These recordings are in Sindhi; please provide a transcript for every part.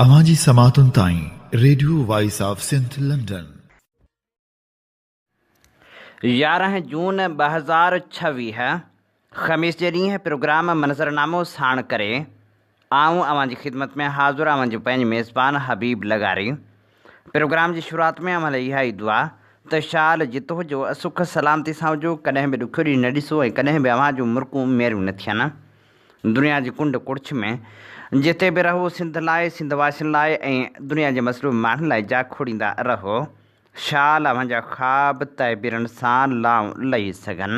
اوهان جي سماعتن تائين radio voice of Sindh London. 11 جون 2026 خميس جي ڏينهن پروگرام منظرنامو ساڻ ڪري آئون اوهان جي خدمت ۾ حاضر اوهان جو پنهنجي ميزبان حبيب لغاري پروگرام جي شروعات ۾ اوهان لاء اها ئي دعا ته شال جت هجو سک سلامتي سان هجو ڪڏهن به ڏکيو ڏينهن نه ڏسو ۽ ڪڏهن به اوهان جون مرڪون ميريون نه ٿين. دنيا جي ڪنڊ ڪڙڇ ۾ جتي به رهو سنڌ لاء، سنڌ واسين لاء ۽ دنيا جي مظلوم ماڻهن لاء جاکوڙيندا رهو. شال اوهان جا خواب تعبيرن سان لائون لهي سگهن.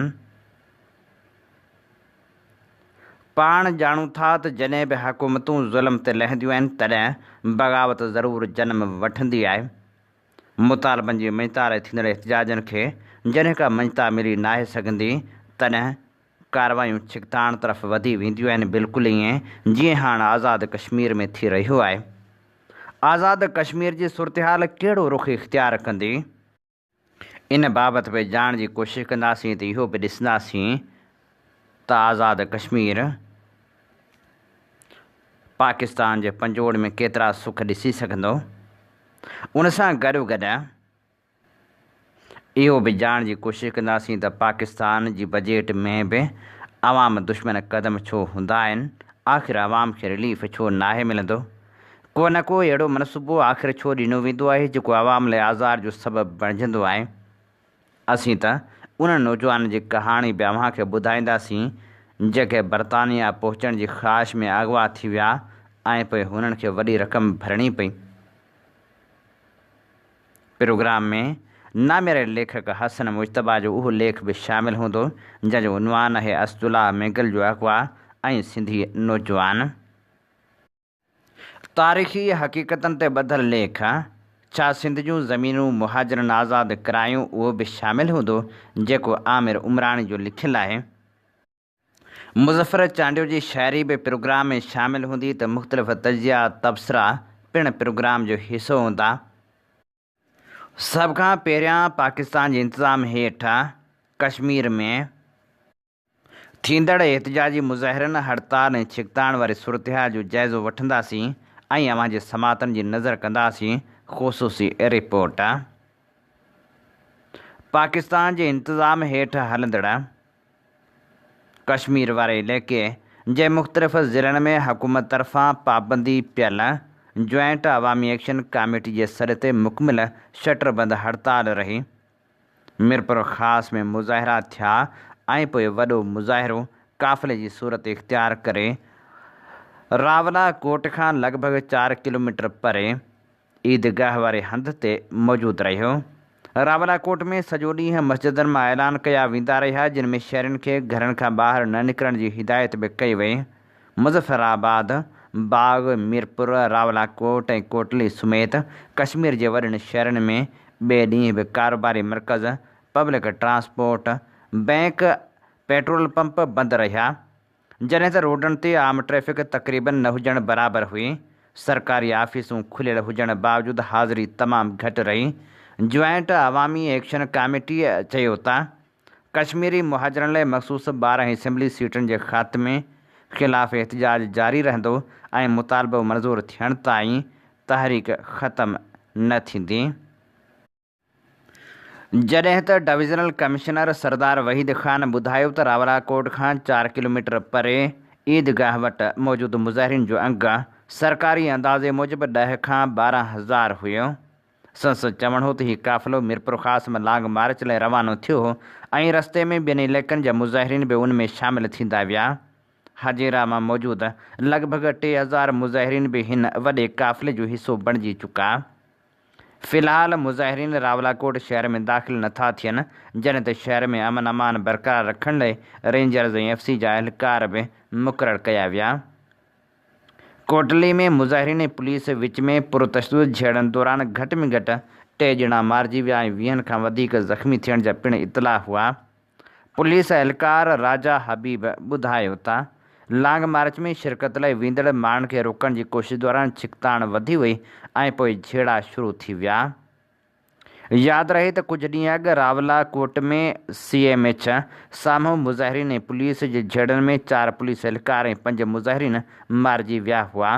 پاڻ ڄاڻون ٿا ته جڏهن به حڪومتون ظلم تي لهنديون آهن تڏهن بغاوت ضرور جنم وٺندي آهي. مطالبن جي مڃتا لاء ٿيندڙ احتجاجن کي جڏهن ڪا مڃتا ملي ناهي سگهندي تڏهن ڪارروايون ڇڪتاڻ طرف وڌي وينديون آهن بلڪل ائين جيئن هاڻ آزاد ڪشمير ۾ ٿي رهيو آهي. آزاد ڪشمير جي صورتحال ڪهڙو رخ اختيار ڪندي؟ ان بابت به ڄاڻڻ جي ڪوشش ڪنداسين ته اهو به ڏسنداسين ته آزاد ڪشمير پاڪستان جي پنجوڙ ۾ ڪيترا سک ڏسي سگهندو. ان سان گڏوگڏ. اهو به ڄاڻڻ جي ڪوشش ڪنداسين ته پاڪستان جي بجيٽ ۾ به عوام دشمن قدم ڇو هوندا آهن، آخر عوام کي رليف ڇو ناهي ملندو؟ ڪو نه ڪو اهڙو منصوبو آخر ڇو ڏنو ويندو آهي جيڪو عوام لاء آزار جو سبب بڻجندو آهي؟ اسين ته انهن نوجوانن جي ڪهاڻي به اوهان کي ٻڌائينداسين جيڪي برطانيا پهچڻ جي خواهش ۾ اغوا ٿي ويا ۽ پوء هنن کي وڏي رقم ڀرڻي پئي. پروگرام ۾ نامياري ليکڪ حسن مجتبيٰ جو اهو ليک به شامل هوندو، جنهن جو عنوان آهي اسدالله مينگل جو اغوا ۽ سنڌي نوجوان. تاريخي حقيقتن تي ٻڌل ليک، ڇا سنڌ جون زمينون مهاجرن آزاد ڪرايون اهو به شامل هوندو، جيڪو عامر عمراڻي جو لکيل آهي. مظفر چانڊيو جي شاعري به پروگرام ۾ شامل هوندي ته مختلف تجزيا تبصرا پڻ پروگرام جو حصو هوندا. سڀ کان پهريان پاڪستان جي انتظام هيٺ ڪشمير ۾ ٿيندڙ احتجاجي مظاهرن، هڙتال ۽ ڇڪتاڻ واري صورتحال جو جائزو وٺنداسين ۽ اوهان جي سماعتن جي نظر ڪنداسين، خصوصي رپورٽ. پاڪستان جي انتظام هيٺ هلندڙ ڪشمير واري علائقي جي مختلف ضلعن ۾ حڪومت طرفان پابندي پيل جوائنٽ عوامي ايڪشن ڪاميٽي جي سڏ تي مڪمل شٽر بند هڙتال رهي. ميرپورخاص ۾ مظاهرا ٿيا ۽ پوء وڏو مظاهرو قافلي جي صورت اختيار ڪري راولا ڪوٽ کان لڳ ڀڳ چار ڪلوميٽر پري عيدگاهه واري هنڌ تي موجود رهيو. راولاڪوٽ ۾ سڄو ڏينهن مسجدن مان اعلان ڪيا ويندا رهيا جن ۾ شهرين کي گهرن کان ٻاهر نه نڪرڻ جي هدايت به ڪئي وئي. مظفر آباد، باغ، ميرپور، راولاڪوٽ ۽ ڪوٽلي سميت ڪشمير جي وڏن شهرن ۾ ٻئي ڏينهن به ڪاروباري مرڪز، public transport, bank, petrol pump بند رهيا. جڏهن ته روڊن تي عام ٽريفڪ تقريبن نه هجڻ برابر هئي، سرڪاري آفيسون کليل هجڻ باوجود حاضري تمام گهٽ رهي، جوائنٽ عوامي ايڪشن ڪاميٽي چيو ته ڪشميري مهاجرن لاء مخصوص 12 اسيمبلي سيٽن جي خاتمي خلاف احتجاج جاري رهندو ۽ مطالبو منظور ٿيڻ تائين تحريڪ ختم نه ٿيندي. جڏهن ته ڊويزنل ڪمشنر سردار وحيد خان ٻڌايو ته راولاڪوٽ کان چار ڪلوميٽر پري عيدگاهه وٽ موجود مظاهرين جو انگ سرڪاري اندازي موجب ڏهه کان 12 هزار هيو. سندس چوڻ هو ته هي قافلو ميرپورخاص مان لانگ مارچ لاء روانو ٿيو هو ۽ رستي ۾ ٻين علائقن جا مظاهرين به ان ۾ شامل ٿيندا ويا. هجيرا مان موجود لڳ ڀڳ 3000 مظاهرين به هن وڏي قافلي جو حصو بڻجي چڪا. في الحال مظاهرين راولاڪوٽ شهر ۾ داخل نٿا ٿين، جڏهن ته شهر ۾ امن امان برقرار رکڻ لاء رينجرز ۽ ايف سي جا اهلڪار به مقرر ڪيا ويا. ڪوٽلي ۾ مظاهرين ۽ پوليس وچ ۾ پرتشدد جهيڙن دوران گهٽ ۾ گهٽ ٽي ڄڻا مارجي ويا ۽ ويهن کان وڌيڪ زخمي ٿيڻ جا پڻ اطلاع هئا. پوليس اهلڪار راجا حبيب ٻڌايو ته لانگ مارچ ۾ شرڪت لاء ويندڙ ماڻهن کي روڪڻ جي ڪوشش دوران ڇڪتاڻ وڌي وئي ۽ پوء جهيڙا شروع ٿي ويا. ياد رهي ته ڪجهه ڏينهن اڳ راولا ڪوٽ ۾ سي ايم ايڇ سامهون مظاهرين ۽ پوليس جي جهيڙن ۾ چار پوليس اهلڪار ۽ پنج مظاهرين مارجي ويا هئا.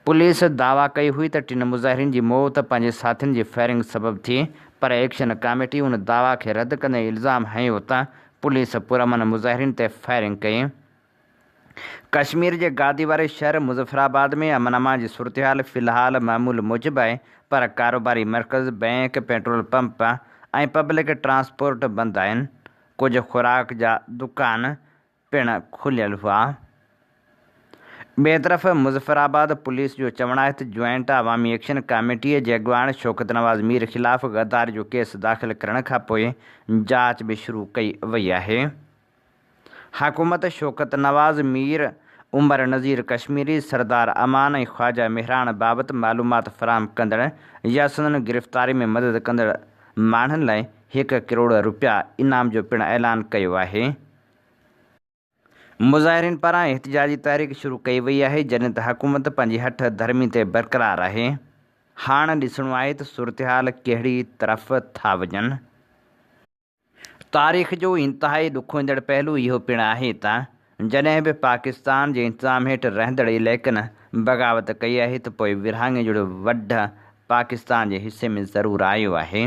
پوليس دعويٰ ڪئي هئي ته ٽن مظاهرين جي موت پنهنجي ساٿين جي فائرنگ سبب ٿي، پر ايڪشن ڪاميٽي ان دعويٰ کي رد ڪندي الزام هنيو ته پوليس پرامن مظاهرين تي فائرنگ ڪئي. ڪشمير جي گادي واري شهر مظفرآباد ۾ امن امان جي صورتحال في الحال معمول موجب آهي، پر ڪاروباري مرڪز، bank, petrol pump ۽ public transport بند آهن، ڪجهه خوراڪ جا دڪان پڻ کليل هئا. ٻئي طرف مظفرآباد پوليس جو چوڻ آهي ته جوائنٽ عوامي ايڪشن ڪاميٽي جي اڳواڻ شوڪت نواز مير خلاف غداري جو ڪيس داخل ڪرڻ کانپوء جاچ به شروع ڪئي وئي آهي. حڪومت شوڪت نواز مير، عمر نذير ڪشميري، سردار امان ۽ خواجه مهراڻ بابت معلومات فراهم ڪندڙ يا سندن گرفتاري ۾ مدد ڪندڙ ماڻهن لاء هڪ ڪروڙ رپيا انعام جو پڻ اعلان ڪيو آهي. مظاهرين پاران احتجاجي تحريڪ شروع ڪئي وئي آهي، جڏهن ته حڪومت پنهنجي هٺ ڌرمي تي برقرار آهي. هاڻ ڏسڻو آهي ته صورتحال ڪهڙي طرف ٿا وڃن. تاريخ جو انتهائي ڏکوئيندڙ پهلو اهو پڻ آهي ته جڏهن به پاڪستان جي انتظام هيٺ رهندڙ علائقن بغاوت ڪئي آهي ته پوء ورهاڱي جهڙو وڍ پاڪستان جي حصي ۾ ضرور آيو آهي.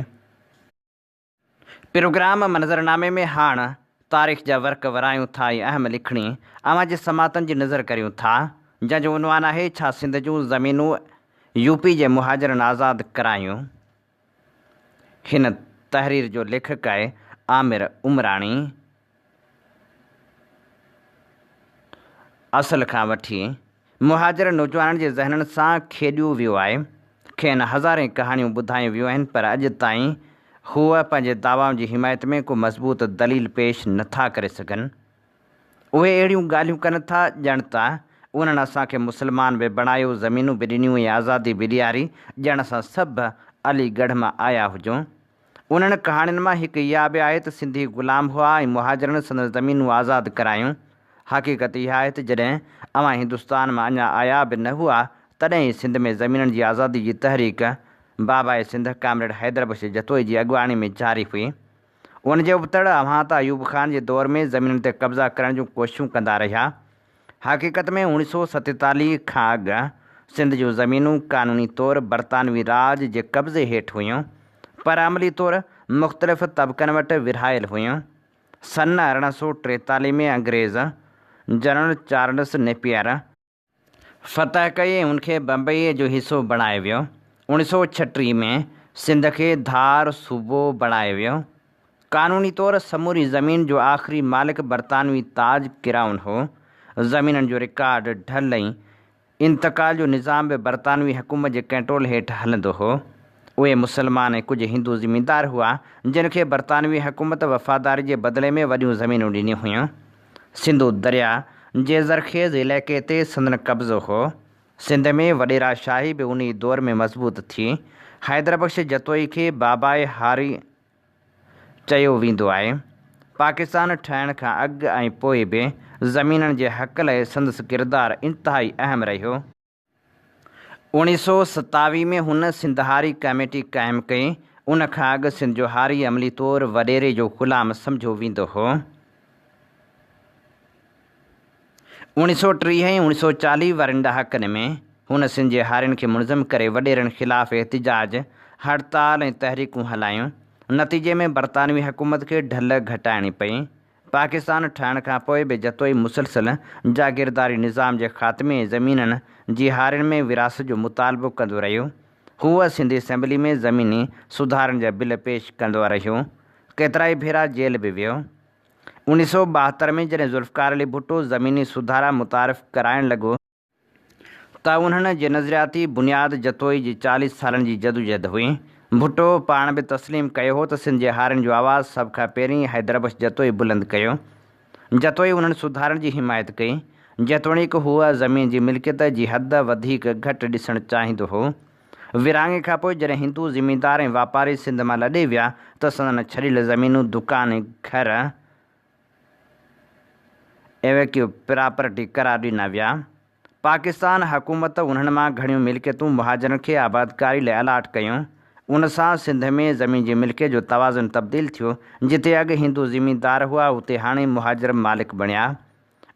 پروگرام منظرنامي ۾ هاڻ تاريخ جا ورق ورايون ٿا ۽ اهم لکڻي اوهان جي سماعتن جي نظر ڪريون ٿا، جنهن جو عنوان آهي ڇا سنڌ جون زمينون يو پي جي مهاجرن آزاد ڪرايون؟ هن تحرير جو ليکڪ آهي عامر عمراڻي. اصل کان وٺي مهاجر نوجوانن جي ذهنن سان کيڏيو ويو آهي، کين هزارين ڪهاڻيون ٻڌايون ويون آهن پر اڄ تائين هو پنهنجي دعوائن جي حمايت ۾ ڪو مضبوط دليل پيش نه ٿا ڪري سگهن. اهي اهڙيون ڳالهيون ڪن ٿا ڄڻ ته انهن اسان کي مسلمان به بڻايو، زمينون به ڏنيون ۽ آزادي به ڏياري، ڄڻ اسان سڀ علي ڳڙهه مان آيا هجون. انهن ڪهاڻين مان هڪ اها به آهي ته سنڌي غلام هئا ۽ مهاجرن سندن زمينون آزاد ڪرايون. حقيقت اها آهي ته جڏهن اوهان هندستان مان اڃا آيا به نه هئا تڏهن ئي سنڌ ۾ زمينن جي آزادي جي تحريڪ باباء سنڌ ڪامريڊ حيدر بخش جتوئي جي اڳواڻي ۾ جاري هئي. ان جي ابتڙ اوهان ته ايوب خان جي دور ۾ زمينن تي قبضا ڪرڻ جون ڪوششون ڪندا رهيا. حقيقت ۾ اوڻيھ سؤ ستيتاليھ کان اڳ سنڌ جون زمينون قانوني طور برطانوي راڄ جي قبضي هيٺ هيون، پر عملي طور مختلف طبقن وٽ ورهايل هيون. سن 1843 ۾ انگريز جنرل چارلس نيپيئر، فتح ڪئي ۽ ان کي بمبئيء جو حصو بڻايو ويو. اوڻيھ سؤ ڇٽيھ ۾ سنڌ کي ڌار صوبو بڻايو ويو. قانوني طور سموري زمين جو آخري مالڪ برطانوي تاج ڪرائون هو. زمينن جو رڪارڊ، ڍل ۽ انتقال جو نظام به برطانوي حڪومت جي ڪنٽرول هيٺ هلندو هو. اهي مسلمان ۽ ڪجهه هندو زميندار هئا، جن کي برطانوي حڪومت وفاداري جي بدلي ۾ وڏيون زمينون ڏنيون هيون. سنڌو درياء جي زرخيز علائقي تي سندن قبضو هو. سنڌ ۾ وڏيرا شاهي به انهي دور ۾ مضبوط ٿي. حيدربخش جتوئي کي باباء هاري چيو ويندو آهي. پاڪستان ٺهڻ کان اڳ ۽ پوء به زمينن جي حق لاء سندس ڪردار انتهائي اهم رهيو. اوڻيھ سؤ ستاويھ ۾ هن سنڌ هاري ڪميٽي قائم ڪئي. ان کان اڳ سنڌ جو هاري عملي طور وڏيري جو غلام سمجهيو ويندو هو. اوڻيھ سؤ ٽيھ ۽ اوڻيھ سؤ چاليھ وارن ڏهاڪن ۾ هن سنڌ جي هارين کي منظم ڪري وڏيرن خلاف احتجاج، هڙتال ۽ تحريڪون هلايون. نتيجي ۾ برطانوي حڪومت کي ڍل گهٽائڻي پئي. پاڪستان ٺهڻ کان پوء به جتوئي مسلسل جاگيرداري نظام جي خاتمي ۽ زمينن جي هارين ۾ ورهاست جو مطالبو ڪندو رهيو. هو سنڌ اسيمبلي ۾ زميني سڌارن جا بل پيش ڪندو رهيو. ڪيترائي ڀيرا جيل به ويو. اوڻيھ سؤ 72 ۾ جڏهن ذوالفقار علي ڀٽو زميني سڌارا متعارف ڪرائڻ لڳو ته انهن جي نظرياتي بنياد جتوئي جي چاليھ سالن جي جدوجهد هئي. ڀٽو پاڻ به تسليم ڪيو هو ته سنڌ جي هارين جو آواز سڀ کان پهرين حيدربخش جتوئي بلند ڪيو. جتوئي انهن سڌارن جي حمايت ڪئي. جيتوڻيڪ هو زمين جي ملڪيت جي حد وڌيڪ گهٽ ڏسڻ چاهيندو هو. ورهاڱي کان پوء جڏهن هندو زميندار ۽ واپاري سنڌ مان لڏي ويا ته سندن ڇڏيل زمينون، دڪان ۽ گهر ايويڪيو پراپرٽي قرار ڏنا ويا. پاڪستان حڪومت انهن مان گهڻيون ملڪيتون مهاجرن کي آبادڪاري لاء الاٽ ڪيون. ان سان سنڌ ۾ زمين جي ملڪيت جو توازن تبديل ٿيو. جتي اڳ هندو زميندار هئا اتي هاڻي مهاجر مالڪ بڻيا.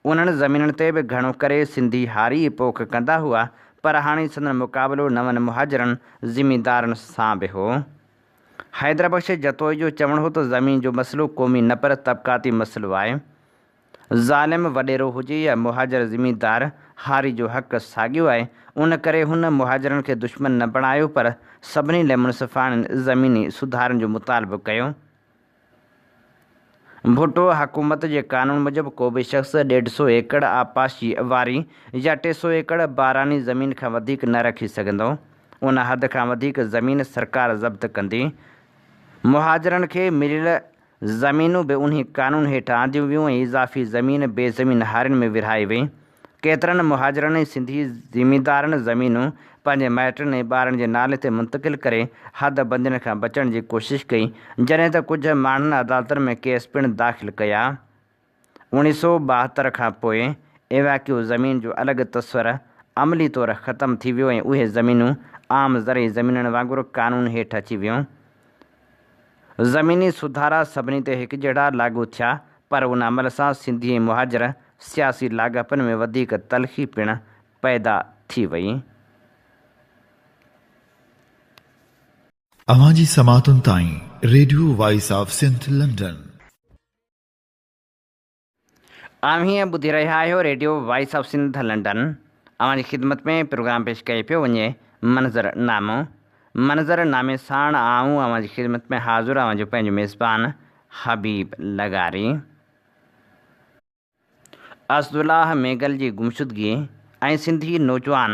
انهن زمينن تي به گهڻو ڪري سنڌي هاري ئي پوک ڪندا هئا، پر هاڻي سندن مقابلو نون مهاجرن زميندارن سان به هو. حيدربخش جتوئي جو چوڻ هو ته زمين جو مسئلو قومي نه پر طبقاتي مسئلو آهي. ظالم وڏيرو هجي يا مهاجر زميندار، هاري جو حق ساڳيو آهي، ان ڪري هن مهاجرن کي دشمن نه بڻايو پر سڀني لاء منصفاڻين زميني سڌارن جو مطالبو ڪيو. ڀٽو حڪومت جي قانون موجب ڪو به شخص ڏيڍ سو ايڪڙ آبپاشي واري يا 300 ايڪڙ باراني زمين کان وڌيڪ نه رکي سگهندو. ان حد کان وڌيڪ زمين سرڪار ضبط ڪندي. مهاجرن کي مليل زمينون به انهي قانون هيٺ آنديون ويون ۽ اضافي زمين بي زمين هارين ۾ ورهائي وئي. ڪيترن مهاجرن ۽ سنڌي زميندارن زمينون پنهنجي مائٽن ۽ ٻارن جي نالي تي منتقل ڪري حد بندين کان بچڻ جي ڪوشش ڪئي، جڏهن ته ڪجهه ماڻهن عدالتن ۾ ڪيس پڻ داخل ڪيا. 1972 کان پوء ايواڪيو زمين جو الڳ تصور عملي طور ختم ٿي ويو ۽ اهي زمينون عام زرعي زمينن وانگر قانون هيٺ اچي ويون. زميني سڌارا سڀني تي هڪجهڙا لاڳو ٿيا، پر ان عمل سان سنڌي ۽ مهاجر سياسي لاڳاپن ۾ وڌيڪ تلخي پڻ پيدا ٿي وئي. اوهان جي سماعتن تائين radio voice of Sindh London. اوهين ٻڌي رهيا آهيو radio voice of Sindh London. اوهان جي خدمت ۾ پروگرام پيش ڪيو پيو وڃي منظر نامو. منظر نامي ساڻ آئون اوهان جي خدمت ۾ حاضر اوهان جو پنهنجو ميزبان حبيب لغاري. اسدالله مينگل جي گمشدگي ۽ سنڌي نوجوان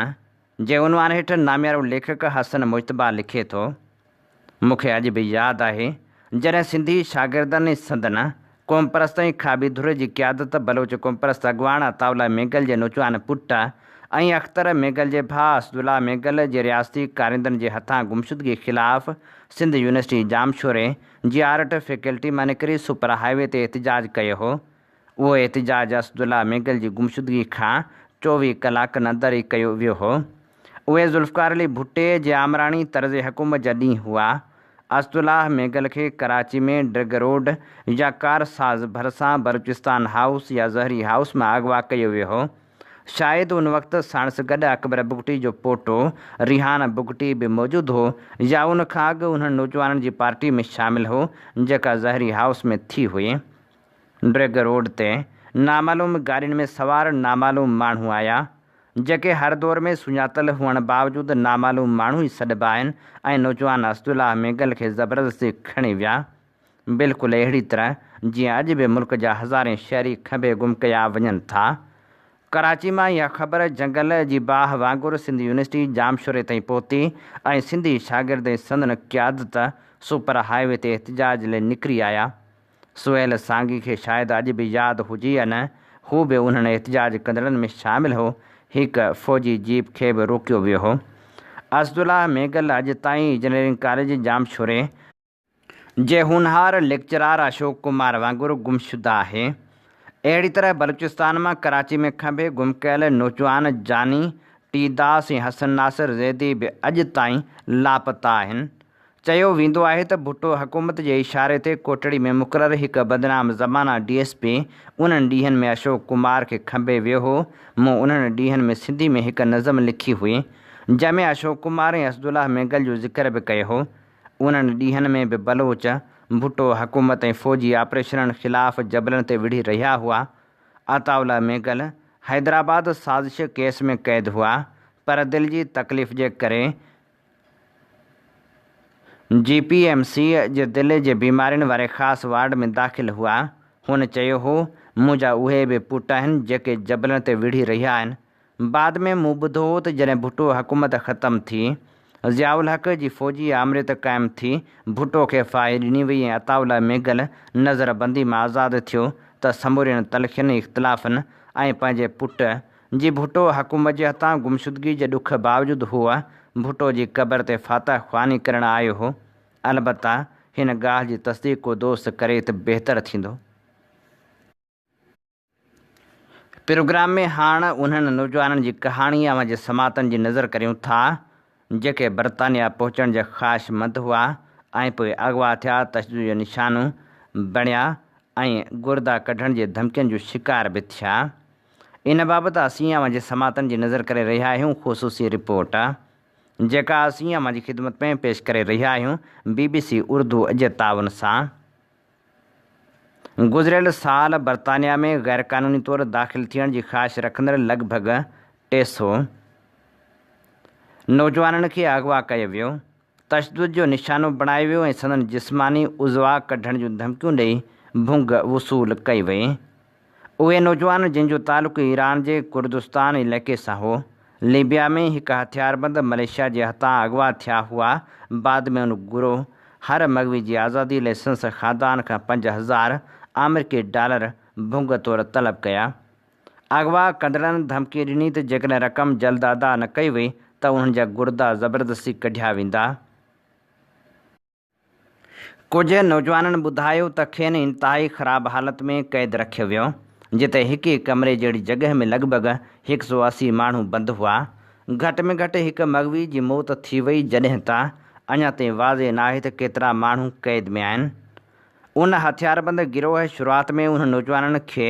جي عنوان هيٺ ناميارو ليکڪ حسن مجتبيٰ لکي ٿو، مون کي اڄ به ياد آهي، جڏهن سنڌي شاگردن ۽ سندن قومپرست ۽ کاٻي ڌر جي قيادت بلوچ قومپرست اڳواڻ عطاء الله مينگل جي نوجوان پٽ ۽ اختر مينگل جي ڀاء اسدالله مينگل جي رياستي ڪارندن جي هٿان گمشدگي خلاف سنڌ يونيورسٽي ڄامشوري جي آرٽ فيڪلٽي مان نڪري سپر هاء وي تي احتجاج ڪيو هو. اهو احتجاج اسدالله مينگل جي گمشدگي کان 24 ڪلاڪن اندر ئي ڪيو ويو هو. اهي ذوالفقار علي ڀٽي جي آمراڻي طرز حڪومت جا ڏينهن هئا. اسدالله مينگل کي ڪراچي ۾ ڊرگ روڊ يا ڪار ساز ڀرسان بلوچستان هائوس يا زهري هائوس مان اغوا ڪيو ويو هو. شايد ان وقت ساڻس گڏ اڪبر بگٽي جو پوٽو ريحان بگٽي به موجود هو يا ان کان اڳ انهن نوجوانن جي پارٽي ۾ شامل هو جيڪا زهري هائوس ۾ ٿي هئي. ڊرگ روڊ تي نامعلوم گاڏين ۾ سوار نامعلوم ماڻهو آيا، جيڪي هر دور ۾ سڃاتل هئڻ باوجود نامعلوم ماڻهو ئي سڏبا آهن ۽ نوجوان اسدالله مينگل کي زبردستي کڻي ويا. بلڪل اهڙي طرح جيئن اڄ به ملڪ جا هزارين شهري کنڀي گم ڪيا وڃن ٿا. ڪراچي مان اها خبر جنگل جي باهه وانگر سنڌ يونيورسٽي ڄامشوري تائين پهتي ۽ سنڌي شاگرد ۽ سندن قيادت سپر هاء وي تي احتجاج لئي نڪري آيا. سهيل سانگي کي شايد اڄ به ياد هجي يا نه، هو به انهن احتجاج ڪندڙن ۾ شامل هو. هڪ فوجي جيپ کي به روڪيو ويو هو. اسدالله مينگل اڄ تائين انجنيئرنگ ڪاليج ڄامشوري جي هونهار ليڪچرار اشوڪ ڪمار وانگر گمشده آهي. اهڙي طرح بلوچستان مان ڪراچي ۾ کنڀي گم ڪيل نوجوان جاني ٽي داس ۽ حسن ناصر زيدي به اڄ تائين لاپتا آهن. چيو ويندو آهي ته ڀٽو حڪومت جي اشاري تي ڪوٽڙي ۾ مقرر هڪ بدنام زمانه ڊي ايس پي انهن ڏينهن ۾ اشوڪ ڪمار کي کنڀي ويو هو. مون انهن ڏينهن ۾ سنڌي ۾ هڪ نظم لکي هئي، جنهن ۾ اشوڪ ڪمار ۽ اسدالله مينگل جو ذڪر به ڪيو هو. انهن ڏينهن ۾ به بلوچ، ڀٽو حڪومت ۽ فوجي آپريشنن خلاف جبلن تي وڙهي رهيا هئا. عطاء الله مينگل حيدرآباد سازش ڪيس ۾ قيد هئا، پر دل جي تڪليف جي ڪري جي پي ايم سي جي دل جي بيمارين واري خاص وارڊ ۾ داخل هئا. هن چيو هو، منهنجا اهي به پٽ آهن جيڪي جبلن تي وڙهي رهيا آهن. بعد ۾ مون ٻڌو هو ته جڏهن ڀٽو حڪومت ختم ٿي، ضياء الحق جي فوجي آمريت قائم ٿي، ڀٽو کي ڦاهي ڏني وئي ۽ عطاء الله مينگل نظربندي مان آزاد ٿيو ته سمورين تلخين، اختلافن ۽ پنهنجي پٽ جي ڀٽو حڪومت جي هٿان گمشدگي جي ڏک باوجود هو ڀٽو جي قبر تي فاتح خواني ڪرڻ آيو هو. البته هن ڳالهه جي تصديق ڪو دوست ڪري ته بهتر ٿيندو. پروگرام ۾ هاڻ انهن نوجوانن جي ڪهاڻي اوهان جي سماعتن جي نظر ڪريون ٿا، جيڪي برطانيا پهچڻ جا خواهشمند هئا ۽ پوء اغوا ٿيا، تشدد جو نشانو بڻيا ۽ گردا ڪڍڻ جي ڌمڪين جو شڪار به ٿيا. ان بابت اسين اوهان جي سماعتن جي نظر ڪري رهيا آهيون خصوصي رپورٽ جيڪا اسين اوهان جي خدمت ۾ پيش ڪري رهيا آهيون بي بي سي اردو جي تعاون سان. گذريل سال برطانيا ۾ غيرقانوني طور داخل ٿيڻ جي خواهش رکندڙ لڳ ڀڳ 300 نوجوانن کي اغوا ڪيو ويو، تشدد جو نشانو بڻايو ويو ۽ سندن جسماني عضوا ڪڍڻ جون ڌمڪيون ڏئي ڀونگ وصول ڪئي وئي. اهي نوجوان جن جو تعلق ايران جي ڪردستان علائقي سان هو، ليبيا ۾ هڪ هٿياربند مليشيا جي هٿان اغوا ٿيا هئا، بعد ۾ ان گروهه هر مغوي جي آزادي لئي سندس خاندان کان 5000 آمريڪي ڊالر ڀونگ طور طلب ڪيا. اغوا ڪندڙن ڌمڪي ڏني ته جيڪڏهن رقم جلد ادا نه ڪئي وئي ته انهن جا گردا زبردستي ڪڍيا ويندا. ڪجهه نوجوانن ٻڌايو ته کين انتهائي خراب حالت ۾ قيد رکيو ويو، جتي هڪ ئي ڪمري جهڙي جڳهه ۾ لڳ ڀڳ 180 ماڻهو بند هئا. گهٽ ۾ گهٽ هڪ مغوي جي موت ٿي وئي جڏهن ته اڃا تائين واضح ناهي ته ڪيترا ماڻهو قيد ۾ آهن. ان هٿياربند گروهه شروعات ۾ انهن نوجوانن کي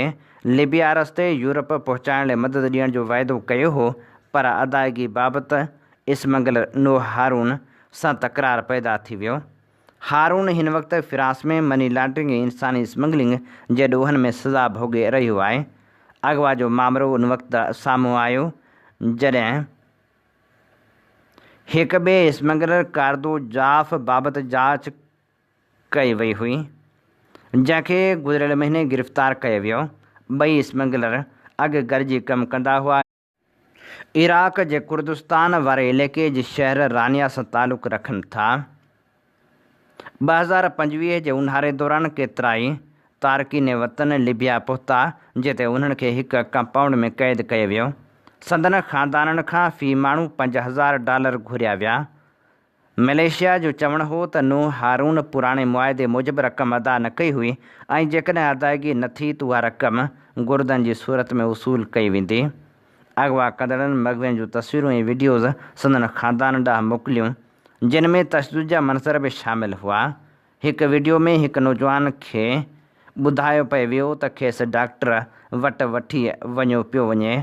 ليبيا رستي يورپ پهچائڻ لاء مدد ڏيڻ جو واعدو ڪيو هو پر ادائگي بابت اسمگلر نوح هارون سان تڪرار پيدا ٿي ويو. هارون هن وقت فرانس ۾ مني لانڊرنگ ۽ انساني اسمگلنگ جي ڏوهن ۾ سزا ڀوڳي رهيو آهي. اغوا جو مامرو ان وقت سامهون آيو جڏهن هڪ ٻئي اسمگلر ڪاردو جاف بابت جاچ ڪئي وئي هئي، جنهن کي گذريل مهيني گرفتار ڪيو ويو. ٻئي اسمگلر اڳ گڏجي ڪم ڪندا هئا. عراق جي ڪردستان واري علائقي جي شهر رانيا سان تعلق رکن ٿا. 2025 جي اونهاري دوران ڪيترائي تارڪين وطن ليبيا پهتا، جتي انهن کي هڪ ڪمپائونڊ ۾ قيد ڪيو ويو. سندن خاندانن کان في ماڻهو 5000 ڊالر گهريا ويا. ملائيشيا جو چوڻ هو ته نوح هارون پراڻي معاهدي موجب رقم ادا نه ڪئي هئي ۽ جيڪڏهن ادائگي نه ٿي ته اها رقم گردن جي صورت ۾ وصول ڪئي ويندي. اغوا ڪندڙن مغوين جون تصويرون ۽ وڊيوز سندن خاندان ڏانهن موڪليون، جن ۾ تشدد جا منظر به شامل هئا. هڪ وڊيو ۾ هڪ نوجوان کي ٻڌايو پئي ويو ته کيس ڊاڪٽر وٽ وٺي وڃيو پيو وڃي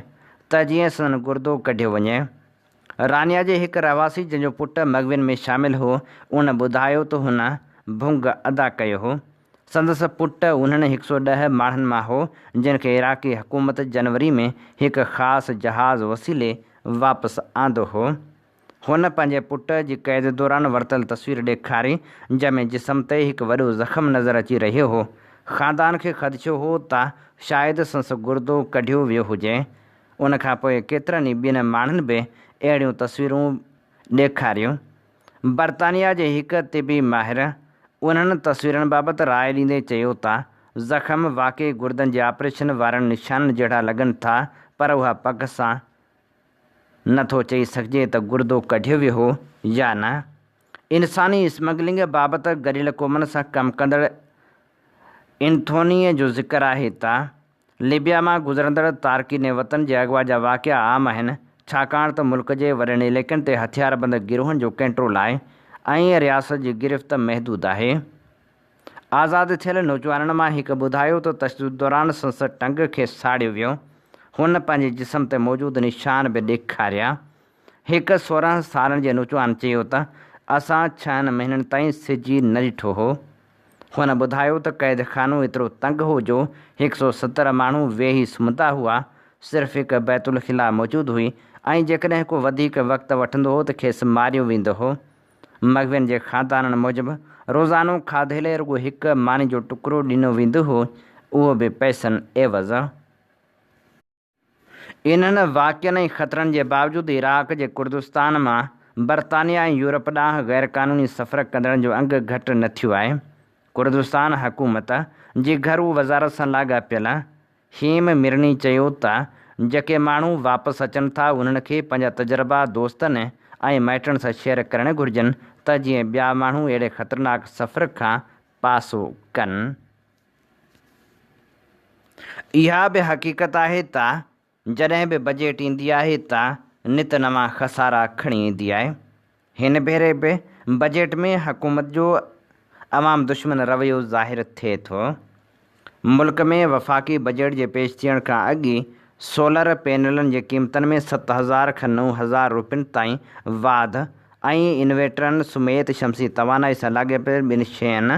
ته جيئن سندن گردو ڪڍيو وڃي. رانيا جي هڪ رهواسي جنهن جو پٽ مغوين ۾ شامل هو، ان ٻڌايو ته هن ڀونگ ادا ڪيو هو. سندس پٽ انهن 110 ماڻهن مان هو، جن کي عراقي حڪومت جنوري ۾ هڪ خاص جهاز وسيلي واپس آندو هو. هن پنهنجي پٽ جي قيد دوران ورتل تصوير ڏيکاري، جنهن ۾ جسم تي هڪ وڏو زخم نظر اچي رهيو هو. خاندان کي خدشو هو ته شايد سندس گردو ڪڍيو ويو هجي. ان کان پوء ڪيترن ئي ٻين ماڻهن به اهڙيون تصويرون ڏيکاريون. برطانيا جي هڪ طبي ماهر انهن تصويرن بابت راء ڏيندي چيو ته زخم واقعي گردن جي آپريشن وارن نشانن جهڙا لڳن ٿا پر اها پڪ سان نه ٿو چئي سگهجي ته گردو ڪڍيو ويو هو يا نه. انساني اسمگلنگ بابت گڏيل قومن سان ڪم ڪندڙ انٿونيء جو ذڪر آهي ته ليبيا مان گذرندڙ تارڪين وطن جي اغوا جا واقعا عام آهن، ڇاڪاڻ ته ملڪ جي وڏن علائقن تي هٿياربند گروهن جو ڪنٽرول آهي ۽ رياست جي گرفت محدود آهي. آزاد ٿيل نوجوانن مان هڪ ٻڌايو ته تشدد دوران سندس ٽنگ کي ساڙيو ويو. هن پنهنجي جسم تي موجود نشان به ڏيکاريا. هڪ 16 سالن جي نوجوان چيو ته اسان ڇهن مهينن تائين سج ئي نه ڏٺو هو. هن ٻڌايو ته قيد خانو ايترو تنگ هو جو 170 ماڻهو ويهي سمهندا هئا، صرف هڪ بيت الخلا موجود هئي ۽ جيڪڏهن ڪو وڌيڪ وقت وٺندو هو ته کيس ماريو ويندو هو. مغوين جي خاندانن موجب روزانو کاڌي لاء رڳو هڪ ماني جو ٽڪرو ڏنو ويندو هو، اهو به پئسن عيوض. انهن واقعن ۽ خطرن جي باوجود عراق جي ڪردستان مان برطانيا ۽ يورپ ڏانهن غيرقانوني سفر ڪندڙن جو انگ گهٽ نه ٿيو آهي. ڪردستان حڪومت جي گهرو وزارت سان لاڳاپيل هيم مرني چيو ته جيڪي ماڻهو واپس اچن ٿا انهن کي پنهنجا تجربا دوستن ۽ مائٽن سان شيئر ڪرڻ گهرجن ته جيئن ٻيا ماڻهو اهڙي خطرناڪ سفر کان پاسو ڪن. اها به حقيقت آهي ته جڏهن به بجيٽ ايندي آهي ته نت نوان خسارا کڻي ايندي آهي. هن ڀيري به بجيٽ ۾ حڪومت جو عوام دشمن رويو ظاهر ٿئي ٿو. ملڪ ۾ وفاقي بجيٽ جي پيش ٿيڻ کان اڳ ئي سولر پينلن جي قيمتن ۾ 7000 کان 9000 روپين تائين واڌ ۽ انويٽرن سميت شمسي توانائي سان لاڳاپيل ٻين شين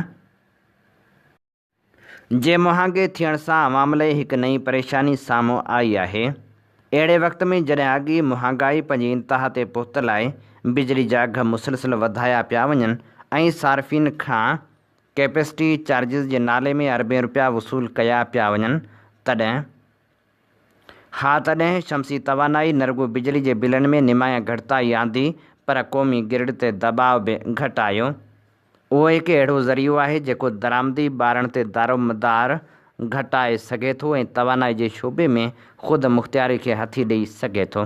جي مهانگي ٿيڻ سان عوام لئي هڪ نئين پريشاني سامهون آئي آهي. اهڙي وقت ۾ جڏهن اڳ ئي مهانگائي پنهنجي انتها تي پهتل آهي، بجلي جا اگهه مسلسل وڌايا پيا وڃن ۽ صارفين کان ڪيپسٽي چارجز جي نالي ۾ اربين رپيا وصول ڪيا پيا وڃن تڏهن ها تڏهن شمسي توانائي نه رڳو بجلي جي بلن ۾ نمايان گهٽتائي آندي پر قومي گرڊ تي دٻاء به گهٽايو. اهو هڪ اهڙو ذريعو آهي جيڪو درآمدي ٻارڻ تي دارومدار گهٽائي سگهي ٿو ۽ توانائي جي شعبي ۾ خودمختياري کي هٿي ڏئي سگهي ٿو.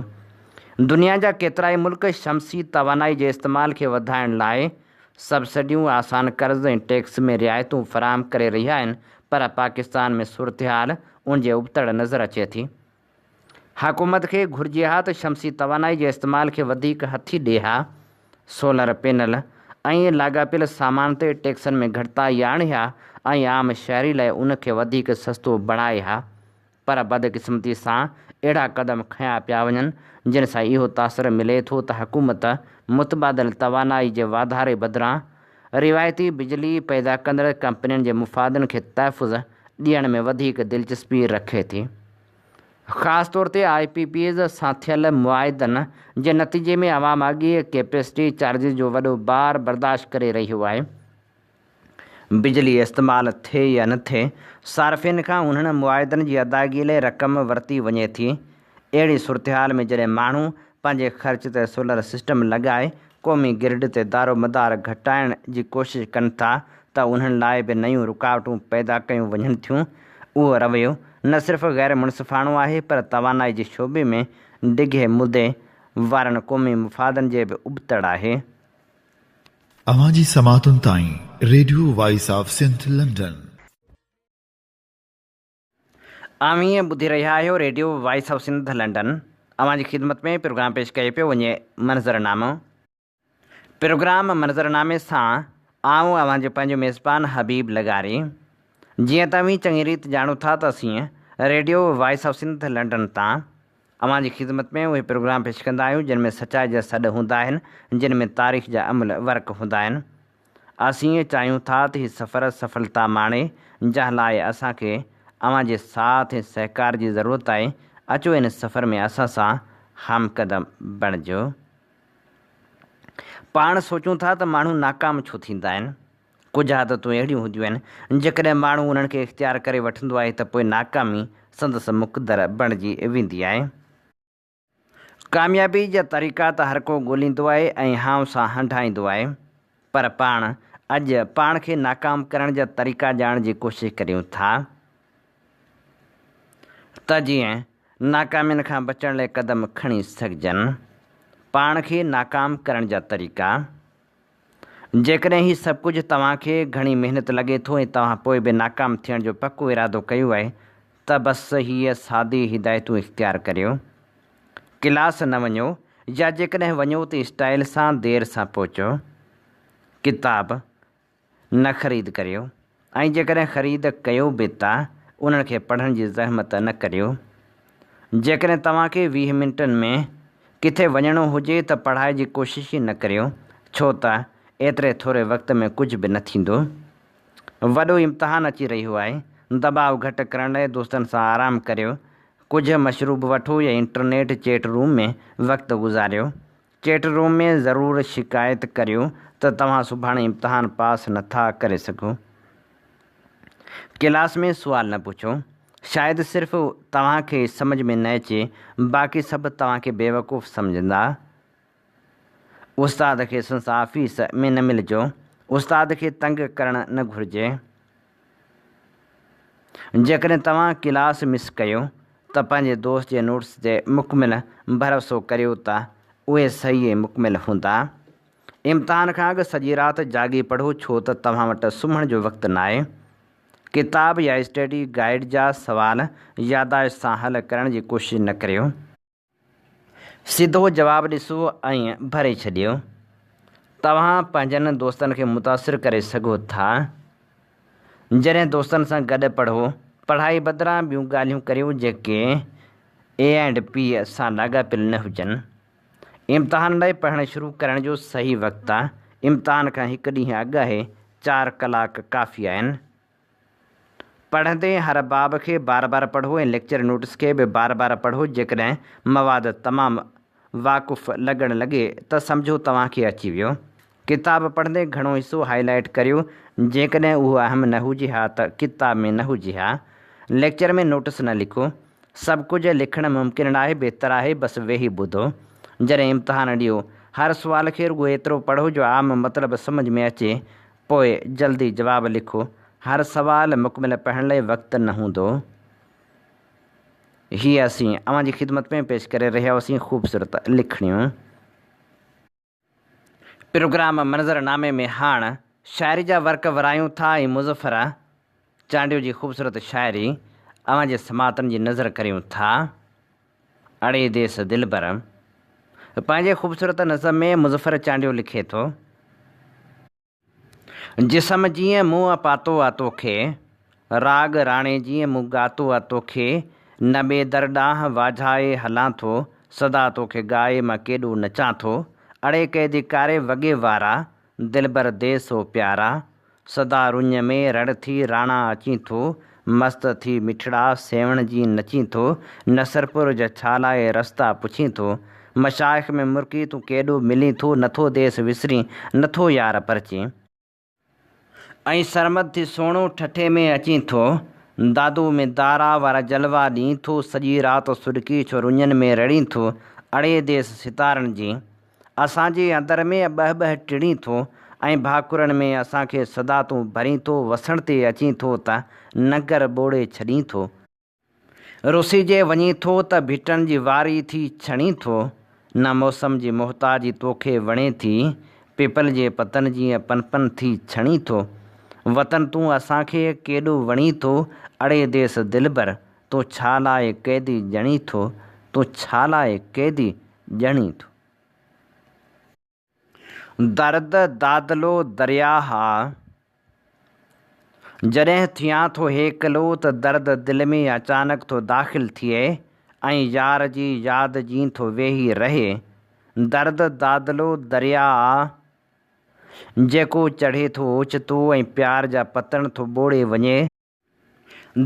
دنيا جا ڪيترائي ملڪ شمسي توانائي جي استعمال کي وڌائڻ لاء سبسڊيون، آسان قرض ۽ ٽيڪس ۾ رعايتون فراهم ڪري رهيا آهن پر پاڪستان ۾ صورتحال ان جي ابتڙ نظر اچي ٿي. حڪومت کي گهرجي ها ته شمسي توانائي جي استعمال کي وڌيڪ هٿي ڏي ها، سولر پينل ۽ لاڳاپيل سامان تي ٽيڪسن ۾ گهٽتائي آڻي ها ۽ عام شهري لاء ان کي وڌيڪ سستو بڻائي ها. پر بدقسمتي سان اهڙا قدم کنيا پيا وڃن جن سان اهو تاثر ملي ٿو ته حڪومت متبادل توانائي جي واڌاري بدران روايتي بجلي پيدا ڪندڙ ڪمپنين جي مفادن کي تحفظ ڏيڻ ۾ وڌيڪ دلچسپي رکي ٿي. خاص طور تي آء پي پيز سان ٿيل معاهدن جي نتيجي ۾ عوام اڳ ئي ڪيپيسٽي چارجز جو وڏو بار برداشت ڪري رهيو آهي. بجلي استعمال ٿئي يا نه ٿئي، صارفين کان انهن معاهدن جي ادائگي لاء رقم ورتي وڃي ٿي. اهڙي صورتحال ۾ جڏهن ماڻهو پنهنجي خرچ تي سولر سسٽم لڳائي قومي گرڊ تي دارومدار گهٽائڻ جي ڪوشش ڪن ٿا ته انهن لاء به نيون رڪاوٽون پيدا ڪيون وڃن ٿيون. اهو رويو نه صرف غير منصفاڻو آهي پر توانائي جي شعبي ۾ ڊگهي مدي وارن قومي مفادن جي به ابتڙ آهي. اوهان جي سماعتن تائين radio voice of Sindh London. اوهين ٻڌي رهيا آهيو radio voice of Sindh London. اوهان جي خدمت ۾ پروگرام پيش ڪيو پيو وڃي منظرنامو. پروگرام منظرنامي سان آئون اوهان جو پنهنجو ميزبان حبيب لغاري. جيئن ته اوهين چڱي ريت ڄاڻو ٿا ته اسين radio voice of Sindh London تان اوهان جي خدمت ۾ اهي پروگرام پيش ڪندا آهيون جن ۾ سچائي جا سڏ هوندا آهن، جن ۾ تاريخ جا املهه ورق هوندا آهن. اسين چاهيون ٿا ته هي سفر سڦلتا ماڻي، جنهن لاء اسان کي اوهان جي ساٿ ۽ سهڪار جي ضرورت آهي. اچو ان سفر ۾ اسان سان همقدم بڻجو. پاڻ سوچون ٿا ته ماڻهو ناڪام ڇو ٿيندا آهن؟ ڪجهه عادتون اهڙيون هونديون آهن، جيڪڏهن ماڻهو انهن کي اختيار ڪري وٺندو آهي ته پوء ناڪامي سندس مقدر بڻجي ويندي آهي. ڪاميابي جا طريقا ته هر ڪو ڳوليندو آهي ۽ هانء سان هنڍائيندو آهي، پر پاڻ اڄ پاڻ کي ناڪام ڪرڻ جا طريقا ڄاڻڻ جي ڪوشش ڪريون ٿا ته جيئن ناڪامين کان بچڻ لاء قدم کڻي سگهجن. پاڻ کي ناڪام ڪرڻ جا طريقا. جيڪڏهن هي سڀ ڪجهه توهان کي گهڻي محنت لڳي ٿو ۽ توهان پوء به ناڪام ٿيڻ جو پڪو ارادو ڪيو آهي ته بس هيء سادي هدايتون اختيار ڪريو. ڪلاس نه وڃو يا جيڪڏهن وڃو ته اسٽائيل سان دير سان پهچو. ڪتاب نه خريد ڪريو ۽ جيڪڏهن خريد ڪيو به ته انهن کي پڙهڻ جي زحمت نه ڪريو. جيڪڏهن توهان کي 20 منٽن ۾ ڪٿي وڃڻو هجي ته پڙهائي جي ڪوشش ئي نه ڪريو، ڇو ته ايتري ٿوري وقت ۾ ڪجهه به نه ٿيندو. وڏو امتحان اچي رهيو آهي، دٻاء گهٽ ڪرڻ لاء دوستن سان آرام ڪريو، ڪجهه مشروب وٺو يا انٽرنيٽ چيٽ روم ۾ وقت گذاريو. چيٽ روم ۾ ضرور شڪايت ڪريو ته توهان سڀاڻي امتحان پاس نه ٿا ڪري سگهو. ڪلاس ۾ سوال نه پڇو. شايد صرف توهان کي سمجهه ۾ نه اچي، باقي سڀ توهان کي بيوقوف سمجهندا. استاد کي سندس آفيس ۾ نه ملجو. استاد کي تنگ ڪرڻ نه گهرجي. جيڪڏهن توهان ڪلاس مس ڪيو ته پنهنجي دوست جي نوٽس تي مڪمل ڀروسو ڪريو ته اهي صحيح ۽ مڪمل هوندا. امتحان کان اڳ سڄي رات جاڳي پڙهو ڇو ته توهان وٽ سمهڻ جو وقت ناهي. ڪتاب يا اسٽڊي گائيڊ جا سوال ياداشت سان حل ڪرڻ جي ڪوشش نه ڪريو. سڌو جواب ڏسو ۽ ڀري ڇڏيو. توهان پنهنجن دوستن کي متاثر ڪري سگهو ٿا. جڏهن دوستن سان گڏ پڙهو، پڙهائي بدران ٻيون ڳالهيون ڪريو جيڪي اي اينڊ پي سان لاڳاپيل نه هجن. امتحان لاء پڙهڻ شروع ڪرڻ جو صحيح وقت امتحان کان هڪ ڏينهن اڳ آهي، چار ڪلاڪ ڪافي آهن. پڙهندي هر باب کي بار بار پڙهو ۽ ليڪچر نوٽس کي به بار بار پڙهو جيڪڏهن مواد تمام واقف لڳڻ لڳي ته سمجهو توهان کي اچي ويو. ڪتاب پڙهندي گهڻو حصو هائي لائيٽ ڪريو جيڪڏهن اهو اهم نه هجي ها ته ڪتاب ۾ نه هجي ها. ليڪچر ۾ نوٽس نه لکو. سڀ ڪجهه لکڻ ممڪن ناهي بهتر آهي بس ويهي ٻڌو. جڏهن امتحان ڏيو هر سوال کي رڳو ايترو پڙهو جو عام مطلب سمجهه ۾ اچي پوء جلدي جواب لکو. هر سوال مڪمل پڙهڻ لاء وقت نه هوندو. هي اسين اوهان جي خدمت ۾ پيش ڪري رهيا هئاسين خوبصورت لکڻيون. پروگرام منظر نامي ۾ هاڻ شاعري جا ورق ورايون ٿا ۽ مظفر چانڊيو جي خوبصورت شاعري اوهان جي سماعتن جي نظر ڪريون ٿا. اڙي ديس دلبر پنهنجي خوبصورت نظم ۾ مظفر چانڊيو لکي ٿو. جسم جيئن مون پاتو آ توکي، راڳ راڻي جيئن مون ڳاتو آ توکي، نه ٻئي در ڏانهن واجهائي هلان ٿو، سدا توکي ڳائي مان ڪيڏو نچان ٿو، اڙي قيدي ڪاري وڳي وارا، دلبر ديس او پيارا، سدا رڃ ۾ رڙ ٿي راڻا اچين ٿو، مست ٿي مٺڙا سيوهڻ جيئن نچين ٿو، نصرپور جا ڇا لاء رستا پڇين ٿو، مشائخ ۾ مرڪي تون ڪيڏو ملين ٿو، نٿو ديس وسرين، نٿو يار پرچين. ۽ سرمد ٿي سهڻو ٺٽي ۾ اچين ٿو، دادو ۾ دارا وارا جلوا ڏين ٿو، سڄي رات سڏڪي ڇو رڃن ۾ رڙين ٿو، اڙي ديس ستارن جي. اسان جي اندر ۾ ٻهه ٻهه ٽڙين ٿو ۽ ڀاڪرن ۾ اسان کي سدا تون ڀرين ٿو وسڻ تي اچين ٿو ته ننگر ٻوڙي ڇڏين ٿو. رسي جي وڃين ٿو ته ڀٽن جي واري ٿي ڇڻين ٿو. نه موسم جي محتاجي توکي وڻي ٿي پپل جي پتن جيئن پن پن ٿي ڇڻين ٿو. وطن تون اسان کي ڪيڏو وڻين ٿو اڙي ديس دلبر تون ڇا لاء قيدي ڄڻين ٿو تون ڇا لاء قيدي ڄڻين ٿو. درد دادلو درياهه آ. جڏهن ٿيان ٿو هيڪلو ته درد دل ۾ اچانڪ ٿو داخل ٿئي ۽ يار جي ياد جين ٿو ويهي رهي. درد دادلو درياهه آ. جيڪو چڙهي ٿو اوچتو ۽ پيار جا پتڻ ٿو ٻوڙي وڃي.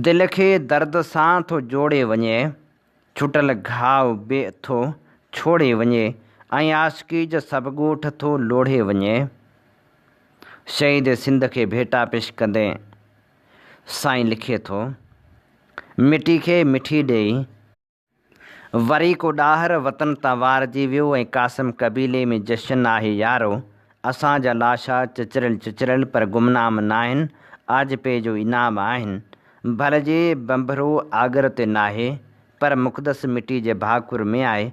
دل کي درد سان ٿو جوڙي وڃي، ڇٽل گهاء به ٿو ڇوڙي وڃي ۽ عاشقي جا سڀ ڳوٺ ٿو لوڙهي وڃي. شهيد سنڌ کي ڀيٽا پيش ڪندي سائين لکي ٿو، مٽي کي مٺي ڏيئي، وري ڪو ڏاهر وطن تان وارجي ويو ۽ قاسم قبيلي ۾ جشن آهي يارو اسان جا لاشا چچريل چچريل پر گمنام ناهن آجپي جو انعام آهن ڀل جي بنڀرو آڳر تي ناهي پر مقدس مٽي جي ڀاڪر ۾ آهي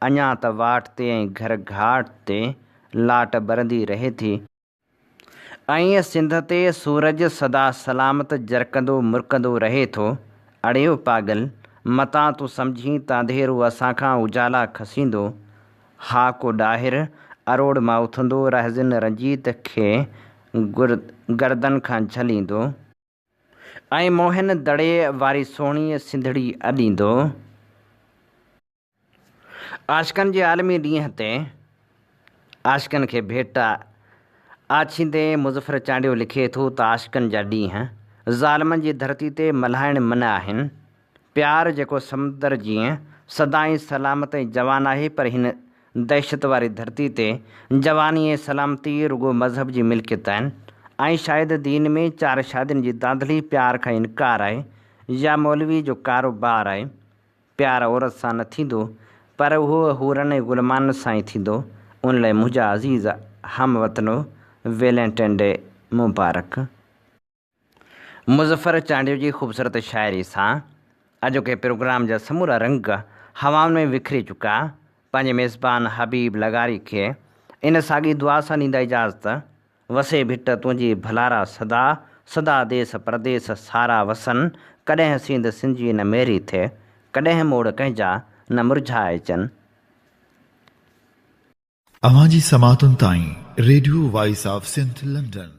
اڃان ته واٽ تي ۽ گهر گهاٽ تي لاٽ ٻرندي رهي ٿي. ائين سنڌ تي سورج سدا سلامت جرڪندو مرڪندو رهي ٿو. اڙي او پاڳل! متان تون سمجهين ته انڌيرو اسان کان اجالا کسيندو. ها ڪو ڏاهر اروڙ مان اٿندو رهزن رنجيت کي گردن کان جهليندو. ۽ موهن دڙي واري سهڻي سنڌڙي اڏيندو. عاشقن جي عالمي ڏينهن تي عاشقن کي ڀيٽا آڇيندي مظفر چانڊيو لکي ٿو ته عاشقن جا ڏينهن ظالمن جي ڌرتي تي ملهائڻ منع آهن. پيار جيڪو سمندر جيئن سدائين سلامت ۽ جوان آهي پر هن دهشت واري ڌرتي تي جواني ۽ سلامتي رڳو مذهب جي ملڪيت آهن ۽ شايد دين ۾ چار شادين جي دانڌلي پيار کان انڪار آهي يا مولوي جو ڪاروبار آهي. پيار عورت سان نه ٿيندو، پر اهو حورن ۽ غلمانن سان ئي ٿيندو، ان لاء منهنجا عزيز هم وطنو ويلنٽائن ڊي مبارڪ. مظفر چانڊيو جي خوبصورت شاعري سان اڄوڪي پروگرام جا سمورا رنگ هوائن ۾ وکري چڪا، پنهنجي ميزبان حبيب لغاري کي ان ساڳي دعا سان ڏيندا اجازت وسي ڀٽ تنهنجي ڀلارا سدا، سدا ديس پرديس سارا وسن، ڪڏهن سينڌ سنجي نه ميري ٿئي، ڪڏهن موڙ ڪنهن جا نه مرجهائجن. اوهان جي سماعتن تائين radio voice of Sindh London.